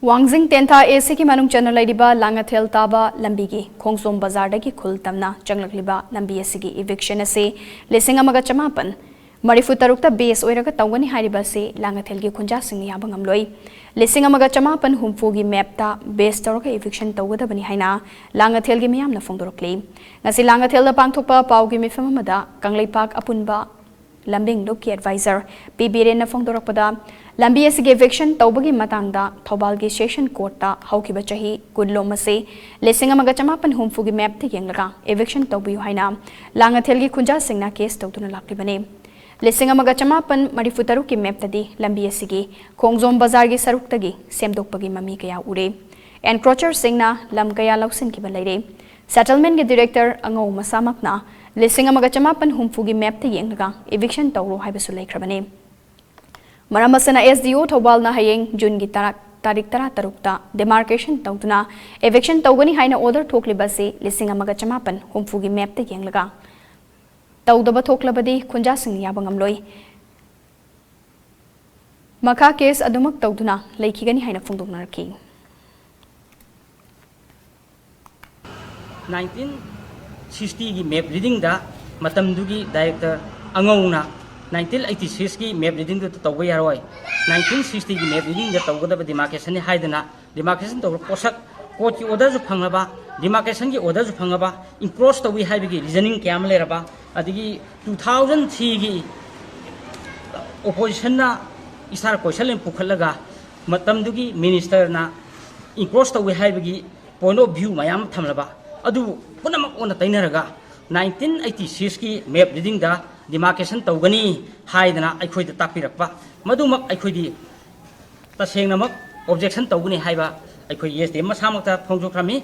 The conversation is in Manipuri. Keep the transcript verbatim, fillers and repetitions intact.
ꯋꯥꯡꯖꯤꯡ ꯇꯦꯟꯊꯥ ꯑꯦ ꯁꯤꯒꯤ ꯃꯅꯨꯡ ꯆꯟꯅ ꯂꯩꯔꯤꯕ ꯂꯥꯡꯉꯊꯦꯜ ꯇꯥꯕ ꯂꯝꯕꯤꯒꯤ ꯈꯣꯡꯖꯣꯝ ꯕꯖꯥꯔꯗꯒꯤ ꯈꯨꯜ ꯇꯝꯅ ꯆꯪꯂꯛꯂꯤꯕ ꯂꯝꯕꯤ ꯑꯁꯤꯒꯤ eviction ꯑꯁꯤ ꯂꯤꯁꯤꯡ ꯑꯃꯒ ꯆꯃꯥꯄꯟ ꯃꯔꯤꯐꯨ ꯇꯔꯨꯛꯇ base ꯑꯣꯏꯔꯒ ꯇꯧꯒꯅꯤ ꯍꯥꯏꯔꯤꯕ ꯑꯁꯤ ꯂꯥꯡꯉꯊꯦꯜꯒꯤ ꯈꯨꯟꯖꯥꯁꯤꯡꯅ ꯌꯥꯕ ꯉꯝꯂꯣꯏ꯫ ꯂꯤꯁꯤꯡ ꯑꯃꯒ ꯆꯃꯥꯄꯟ ꯍꯨꯝꯐꯨꯒꯤ mapꯇ base ꯇꯧꯔꯒ eviction ꯇꯧꯒꯗꯕꯅꯤ ꯍꯥꯏꯅ ꯂꯥꯡꯉꯊꯦꯜꯒꯤ ꯃꯤꯌꯥꯝꯅ ꯐꯣꯡꯗꯣꯔꯛꯂꯤ꯫ ꯉꯁꯤ ꯂꯥꯡꯉꯊꯦꯜꯗ ꯄꯥꯡꯊꯣꯛꯄ ꯄꯥꯎꯒꯤ ꯃꯤꯐꯝ ꯑꯃꯗ ꯀꯪꯂꯩꯄꯥꯛ ꯑꯄꯨꯟꯕ ꯂꯝꯕꯤꯡ ꯂꯨꯞꯀꯤ advisor ꯄꯤ ꯕꯤꯔꯦꯟꯅ ꯐꯣꯡꯗꯣꯔꯛꯄꯗ, ꯂꯝꯕꯤ ꯑꯁꯤꯒꯤ eviction ꯇꯧꯕꯒꯤ ꯃꯇꯥꯡꯗ ꯊꯧꯕꯥꯜꯒꯤ session courtꯇ ꯍꯧꯈꯤꯕ ꯆꯍꯤ ꯀꯨꯟꯂꯣꯝ ꯑꯁꯤ ꯂꯤꯁꯤꯡ ꯑꯃꯒ ꯆꯃꯥꯄꯟ ꯍꯨꯝꯐꯨꯒꯤ mapꯇ ꯌꯦꯡꯂꯒ eviction ꯇꯧꯕꯤꯌꯨ ꯍꯥꯏꯅ ꯂꯥꯡꯉꯊꯦꯜꯒꯤ ꯈꯨꯟꯖꯥꯁꯤꯡꯅ case ꯇꯧꯗꯨꯅ ꯂꯥꯛꯂꯤꯕꯅꯤ꯫ ꯂꯤꯁꯤꯡ ꯑꯃꯒ ꯆꯃꯥꯄꯟ ꯃꯔꯤꯐꯨ ꯇꯔꯨꯛꯀꯤ mapꯇꯗꯤ ꯂꯝꯕꯤ ꯑꯁꯤꯒꯤ ꯈꯣꯡꯖꯣꯝ ꯕꯖꯥꯔꯒꯤ ꯁꯔꯨꯛꯇꯒꯤ ꯁꯦꯝꯗꯣꯛꯄꯒꯤ ꯃꯃꯤ ꯀꯌꯥ ꯎꯔꯦ꯫ Encroacherꯁꯤꯡꯅ ꯂꯝ ꯀꯌꯥ ꯂꯧꯁꯤꯟꯈꯤꯕ ꯂꯩꯔꯦ꯫ Settlementꯀꯤ director ꯑꯉꯧ ꯃꯁꯥꯃꯛꯅ ꯂꯤꯁꯤꯡ ꯑꯃꯒ ꯆꯃꯥꯄꯟ ꯍꯨꯝꯐꯨꯒꯤ mapꯇ ꯌꯦꯡꯂꯒ eviction ꯇꯧꯔꯣ ꯍꯥꯏꯕꯁꯨ ꯂꯩꯈ꯭ꯔꯕꯅꯤ꯫ ꯃꯔꯝ ꯑꯁꯤꯅ S D O ꯊꯧꯕꯥꯜꯅ ꯍꯌꯦꯡ Juneꯒꯤ ꯇꯔꯥ, ꯇꯥꯔꯤꯛ ꯇꯔꯥꯇꯔꯨꯛꯇ demarcation ꯇꯧꯗꯨꯅ eviction ꯇꯧꯒꯅꯤ ꯍꯥꯏꯅ order ꯊꯣꯛꯂꯤꯕ ꯑꯁꯤ ꯂꯤꯁꯤꯡ ꯑꯃꯒ ꯆꯃꯥꯄꯟ ꯍꯨꯝꯐꯨꯒꯤ mapꯇ ꯌꯦꯡꯂꯒ ꯇꯧꯗꯕ ꯊꯣꯛꯂꯕꯗꯤ ꯈꯨꯟꯖꯥꯁꯤꯡꯅ ꯌꯥꯕ ꯉꯝꯂꯣꯏ꯫ ꯃꯈꯥ case ꯑꯗꯨꯃꯛ ꯇꯧꯗꯨꯅ ꯂꯩꯈꯤꯒꯅꯤ ꯍꯥꯏꯅ ꯐꯣꯡꯗꯣꯛꯅꯔꯛꯈꯤ꯫ Nineteen sixtyꯒꯤ map readingꯗ ꯃꯇꯝꯗꯨꯒꯤ director ꯑꯉꯧꯅ nineteen eighty sixꯀꯤ map readingꯗꯨ ꯇꯧꯕ ꯌꯥꯔꯣꯏ, nineteen sixtyꯒꯤ map readingꯗ ꯇꯧꯒꯗꯕ demarcationꯅꯤ ꯍꯥꯏꯗꯅ demarcation ꯇꯧꯔ ꯄꯣꯠꯁꯛ courtꯀꯤ orderꯁꯨ ꯐꯪꯂꯕ, demarcationꯒꯤ orderꯁꯨ ꯐꯪꯂꯕ, encroach ꯇꯧꯏ ꯍꯥꯏꯕꯒꯤ reasoning ꯀꯌꯥ ꯑꯃ ꯂꯩꯔꯕ, ꯑꯗꯒꯤ two thousand threeꯒꯤ oppositionꯅ ꯏꯁꯥꯔ ꯀꯣꯏꯁꯟ ꯑꯃ ꯄꯨꯈꯠꯂꯒ ꯃꯇꯝꯗꯨꯒꯤ ministerꯅ encroach ꯇꯧꯏ ꯍꯥꯏꯕꯒꯤ point of view ꯃꯌꯥꯝ ꯑꯃ ꯊꯝꯂꯕ, ꯑꯗꯨꯕꯨ ꯄꯨꯝꯅꯃꯛ ꯑꯣꯟꯅ ꯇꯩꯅꯔꯒ nineteen eighty sixꯀꯤ map readingꯗ demarcation ꯇꯧꯒꯅꯤ ꯍꯥꯏꯗꯅ ꯑꯩꯈꯣꯏꯗ ꯇꯥꯛꯄꯤꯔꯛꯄ, ꯃꯗꯨꯃꯛ ꯑꯩꯈꯣꯏꯗꯤ ꯇꯁꯦꯡꯅꯃꯛ objection ꯇꯧꯒꯅꯤ ꯍꯥꯏꯕ ꯑꯩꯈꯣꯏ S D M ꯃꯁꯥꯃꯛꯇ ꯐꯣꯡꯗꯣꯛꯈ꯭ꯔꯝꯃꯤ꯫